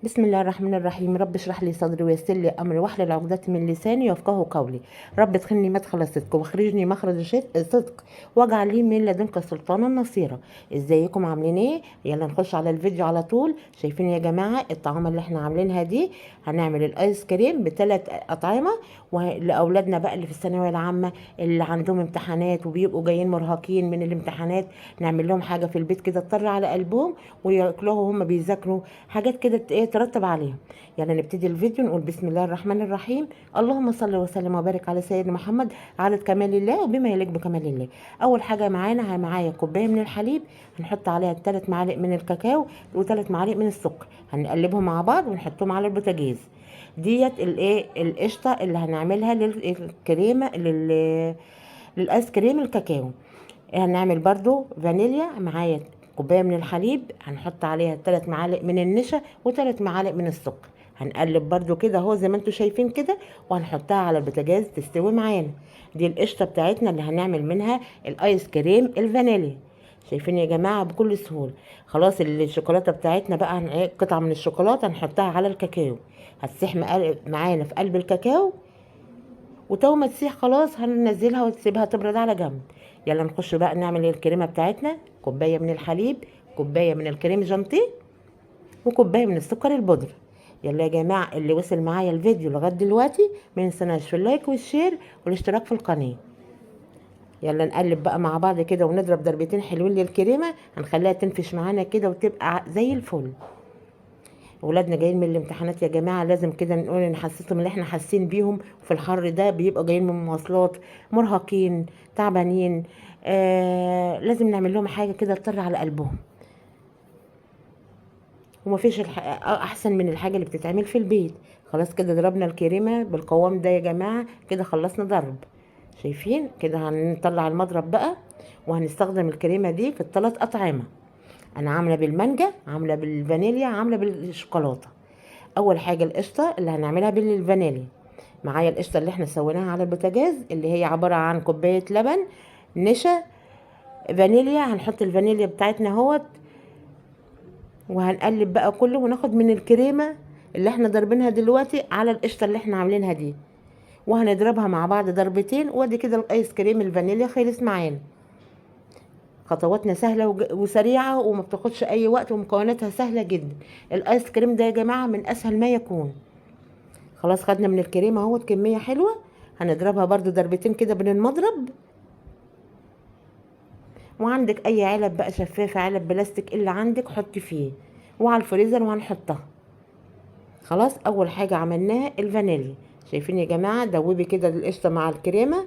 بسم الله الرحمن الرحيم. رب اشرح لي صدري ويسر لي امري واحلل عقدة من لساني يفقهوا قولي. رب ادخلني مدخل الصدق واخرجني مخرج الصدق واجعل لي من لدنك سلطانا نصيرا. ازيكم عاملين ايه؟ يلا نخش على الفيديو على طول. شايفين يا جماعة الطعامه اللي احنا عاملينها دي؟ هنعمل الايس كريم بثلاث اطعمه ولاولادنا بقى اللي في الثانوية العامة اللي عندهم امتحانات وبيبقوا جايين مرهقين من الامتحانات، نعمل لهم حاجة في البيت كده تطر على قلبهم وياكلوها وهم بيذاكروا، حاجات كده ايه ترتب عليهم. يعني نبتدي الفيديو نقول بسم الله الرحمن الرحيم، اللهم صل وسلم وبارك على سيدنا محمد عدد كمال الله وبما يليق بكمال الله. اول حاجة معانا معايا كوباية من الحليب، هنحط عليها 3 معالق من الكاكاو و3 معالق من السكر، هنقلبهم مع بعض ونحطهم على البوتاجاز. ديت الايه القشطه اللي هنعملها للكريمه للايس كريم الكاكاو. هنعمل برضو فانيليا، معايا كوباية من الحليب هنحط عليها 3 معالق من النشا و3 معالق من السكر، هنقلب برضو كده اهو زي ما انتم شايفين كده، وهنحطها على البوتاجاز تستوي معانا. دي القشطه بتاعتنا اللي هنعمل منها الايس كريم الفانيليا. شايفين يا جماعة بكل سهولة. خلاص الشوكولاتة بتاعتنا بقى قطعه من الشوكولاتة هنحطها على الكاكاو، هتسيح معانا في قلب الكاكاو، وتو ما تسيح خلاص هننزلها وتسيبها تبرد على جنب. يلا نخش بقى نعمل الكريمة بتاعتنا. كوباية من الحليب، كوباية من الكريم جانتيه، وكوبايه من السكر البودره. يلا يا جماعة اللي وصل معايا الفيديو لغاية دلوقتي ما ينساناش في ال like وال share والاشتراك في القناة. يلا نقلب بقى مع بعض كده ونضرب ضربتين حلوين للكريمه، هنخليها تنفش معانا كده وتبقى زي الفل. ولادنا جايين من الامتحانات يا جماعة، لازم كده نقول نحسسهم اللي احنا حاسين بيهم في الحر ده، بيبقوا جايين من مواصلات مرهقين تعبانين، لازم نعمل لهم حاجة كده تطر على قلبهم. ومفيش احسن من الحاجة اللي بتتعمل في البيت. خلاص كده ضربنا الكريمة بالقوام ده يا جماعة، كده خلصنا ضرب. شايفين كده؟ هنطلع المضرب بقى وهنستخدم الكريمة دي في الثلاث اطعمه. انا عامله بالمانجا، عامله بالفانيليا، عامله بالشوكولاته. اول حاجة القشطه اللي هنعملها بالفانيليا. معايا القشطه اللي احنا سويناها على البوتاجاز اللي هي عبارة عن كوباية لبن، نشا، فانيليا. هنحط الفانيليا بتاعتنا اهوت وهنقلب بقى كله، وناخد من الكريمة اللي احنا ضاربينها دلوقتي على القشطه اللي احنا عاملينها دي، وهنضربها مع بعض ضربتين. وادي كده الايس كريم الفانيليا خلص معانا. خطواتنا سهلة وسريعة وما بتاخدش اي وقت، ومكوناتها سهلة جدا. الايس كريم ده يا جماعة من اسهل ما يكون. خلاص خدنا من الكريمة اهوت كمية حلوة، هنضربها برضو ضربتين كده من المضرب. وعندك اي علب بقى شفافة، علب بلاستيك اللي عندك حطي فيه، وعلى الفريزر وهنحطها. خلاص اول حاجة عملناها الفانيليا. شايفين يا جماعة؟ دوبي كده القشطه مع الكريمة،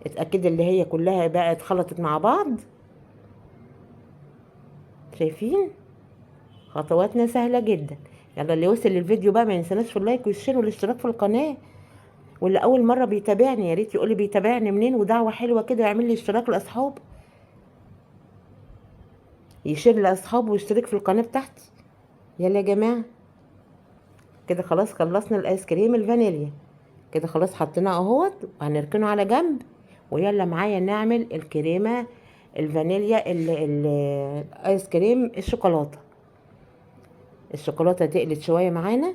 اتاكدي اللي هي كلها بقى اتخلطت مع بعض. شايفين؟ خطواتنا سهلة جدا. يلا اللي وصل للفيديو بقى ما ينساناش في ال like وال share والاشتراك في القناة. واللي اول مرة بيتابعني يا ريت يقولي بيتابعني منين، ودعوة حلوة كده يعمل لي اشتراك لاصحابه، يشير لاصحابه ويشترك في القناة بتاعتي. يلا يا جماعة كده خلاص خلصنا الايس كريم الفانيليا كده، خلاص حطيناه اهوت وهنركنه على جنب. ويلا معايا نعمل الكريمة الفانيليا الايس كريم الشوكولاتة. الشوكولاتة تقلت شوية معانا،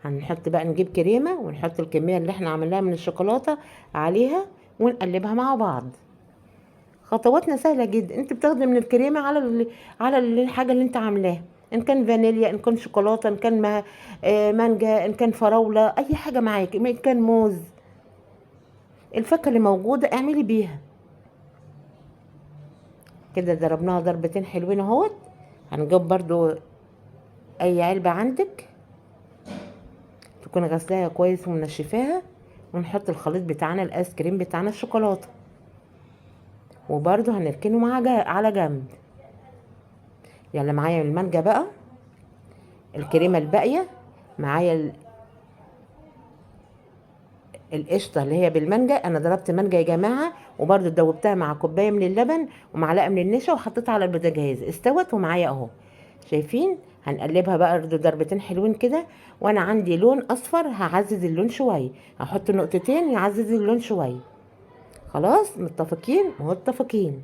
هنحط بقى نجيب كريمة ونحط الكمية اللي احنا عملناها من الشوكولاتة عليها ونقلبها مع بعض. خطواتنا سهلة جدا، انت بتاخدي من الكريمة على الحاجة اللي انت عاملاها، ان كان فانيليا، ان كان شوكولاتة، ان كان مانجا، ان كان فراوله، اي حاجة معاكي، ان كان موز، الفاكهة اللي موجودة اعملي بيها. كده ضربناها ضربتين حلوين اهوت. هنجيب برضو اي علبة عندك تكون غسلاها كويس ومنشفاها، ونحط الخليط بتاعنا الايس كريم بتاعنا الشوكولاتة، وبرضو هنركنه على جنب. يلا معايا المانجا بقى، الكريمة الباقية معايا، القشطه اللي هي بالمانجا. انا ضربت مانجا يا جماعة وبرضو دوبتها مع كوباية من اللبن ومعلقة من النشا وحطيتها على البوتاجاز، استوت ومعايا اهو. شايفين؟ هنقلبها بقى برضو ضربتين حلوين كده. وانا عندي لون اصفر هعزز اللون شوية، هحط نقطتين يعزز اللون شوية. خلاص متفقين؟ متفقين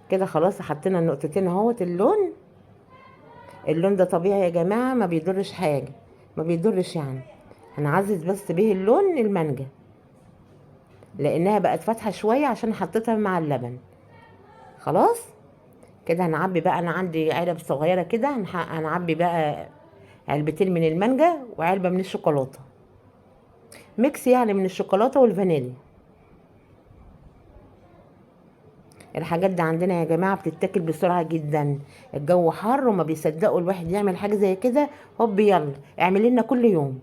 كده. خلاص حطينا النقطتين اهوت اللون. اللون ده طبيعي يا جماعة، ما بيضرش حاجة، ما بيضرش يعني. هنعزز بس به اللون المانجا لانها بقت فاتحة شوية عشان حطيتها مع اللبن. خلاص كده هنعبي بقى، انا عندي علب صغيرة كده، هنعبي بقى علبتين من المانجا وعلبة من الشوكولاتة، mix يعني من الشوكولاتة والفانيليا. الحاجات دي عندنا يا جماعة بتتاكل بسرعة جدا، الجو حر وما بيصدقوا الواحد يعمل حاجة زي كده، هوب يلا اعملي لنا كل يوم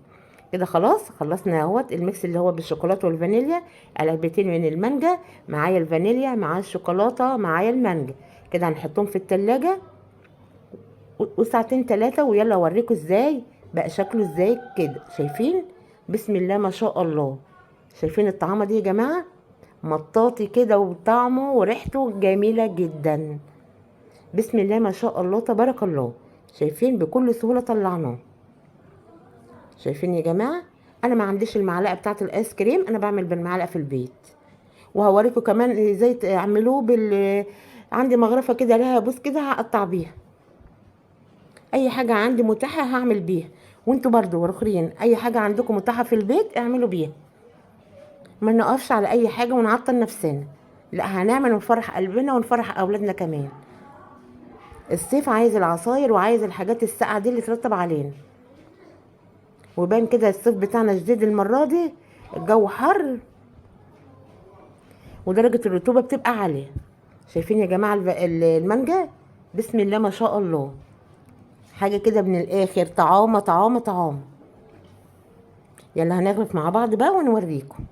كده. خلاص خلصنا اهوت ال mix اللي هو بالشوكولاته والفانيليا، علبتين من المانجا معايا الفانيليا معايا الشوكولاتة معايا المانجا كده، هنحطهم في التلاجة وساعتين 3، ويلا اوريكم ازاي بقى شكله ازاي كده. شايفين؟ بسم الله ما شاء الله. شايفين الطعامه دي يا جماعة؟ مطاطي كده وطعمه وريحته جميلة جدا، بسم الله ما شاء الله تبارك الله. شايفين؟ بكل سهولة طلعناه. شايفين يا جماعة؟ انا ما عنديش المعلقة بتاعه الايس كريم، انا بعمل بالمعلقه في البيت، وهوريكم كمان ازاي تعملوه عندي مغرفه كده لها بوس كده هقطع بيها اي حاجة عندي متاحة هعمل بيها، وانتوا برضو ورخرين اي حاجة عندكم متاحة في البيت اعملوا بيها، ما نقفش على اي حاجة ونعطل نفسنا، لا هنعمل ونفرح قلبنا ونفرح اولادنا كمان. الصيف عايز العصاير وعايز الحاجات الساقعه دي اللي ترطب علينا، وبان كده الصيف بتاعنا شديد المرة دي، الجو حر ودرجة الرطوبة بتبقى عالية. شايفين يا جماعة المانجا؟ بسم الله ما شاء الله، حاجة كده من الاخر، طعامه طعامه طعامه. يلا هنغرف مع بعض بقى ونوريكم.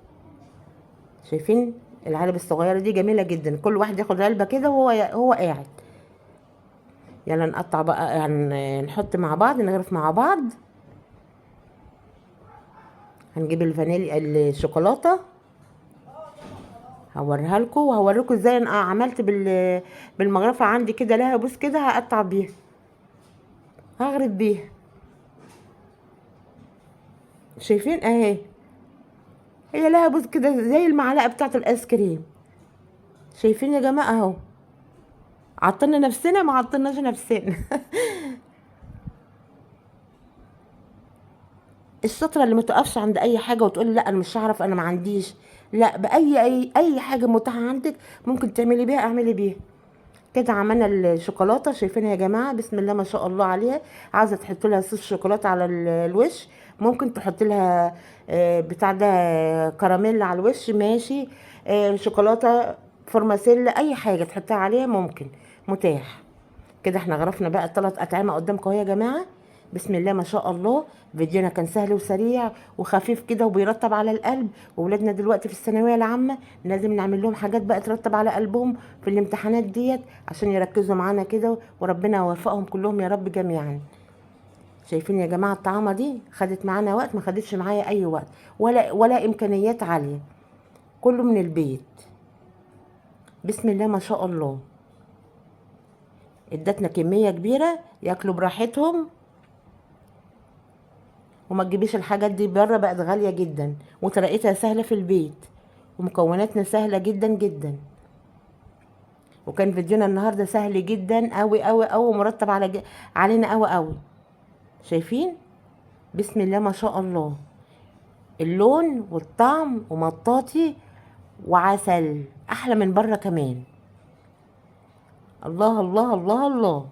شايفين العلب الصغيرة دي جميلة جدا، كل واحد ياخد علبة كده وهو هو قاعد. يلا نقطع بقى، نحط مع بعض، نغرف مع بعض. هنجيب الفانيليا الشوكولاتة هوريها لكم، وهوريكم ازاي انا عملت بالمغرفه عندي كده لها بوس كده، هقطع بيها هغرف بيها. شايفين اهي، هي لها بوس كده زي المعلقة بتاعه الايس كريم. شايفين يا جماعة اهو، عطلنا نفسنا ما عطلناش نفسنا. الشاطره اللي ما تقفش عند اي حاجة وتقول لا انا مش هعرف انا ما عنديش، لا باي اي اي حاجة متاحة عندك ممكن تعملي بيها اعملي بيها. كده عملنا الشوكولاتة، شايفينها يا جماعة؟ بسم الله ما شاء الله عليها. عايزه تحط لها صوص شوكولاتة على الوش، ممكن تحط لها بتاع ده كراميل على الوش، ماشي، شوكولاتة فرماسيل، اي حاجة تحطها عليها ممكن، متاح. كده احنا غرفنا بقى الثلاث اطعمه قدامكم اهو يا جماعة، بسم الله ما شاء الله. فيديونا كان سهل وسريع وخفيف كده وبيرطب على القلب، وولادنا دلوقتي في الثانوية العامة لازم نعمل لهم حاجات بقى ترطب على قلبهم في الامتحانات ديت عشان يركزوا معانا كده، وربنا يوفقهم كلهم يا رب جميعا. شايفين يا جماعة الطعامه دي خدت معانا وقت؟ ما خدتش معايا اي وقت ولا امكانيات عالية، كله من البيت. بسم الله ما شاء الله، ادتنا كمية كبيرة ياكلوا براحتهم، وما تجيبيش الحاجات دي بره، بقت غالية جدا، وطريقتها سهلة في البيت ومكوناتنا سهلة جدا جدا. وكان فيديونا النهارده سهل جدا قوي قوي قوي، ومرتب علينا قوي قوي. شايفين؟ بسم الله ما شاء الله، اللون والطعم ومطاطي وعسل احلى من بره كمان. الله الله الله الله.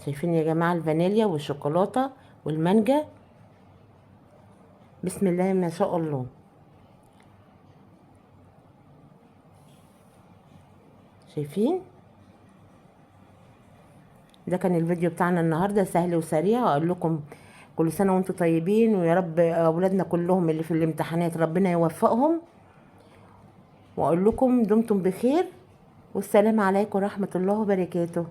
شايفين يا جماعة الفانيليا والشوكولاتة والمانجا؟ بسم الله ما شاء الله. شايفين؟ ده كان الفيديو بتاعنا النهاردة، سهل وسريع. اقول لكم كل سنة وانتم طيبين، ويا رب اولادنا كلهم اللي في الامتحانات ربنا يوفقهم. واقول لكم دمتم بخير، والسلام عليكم ورحمة الله وبركاته.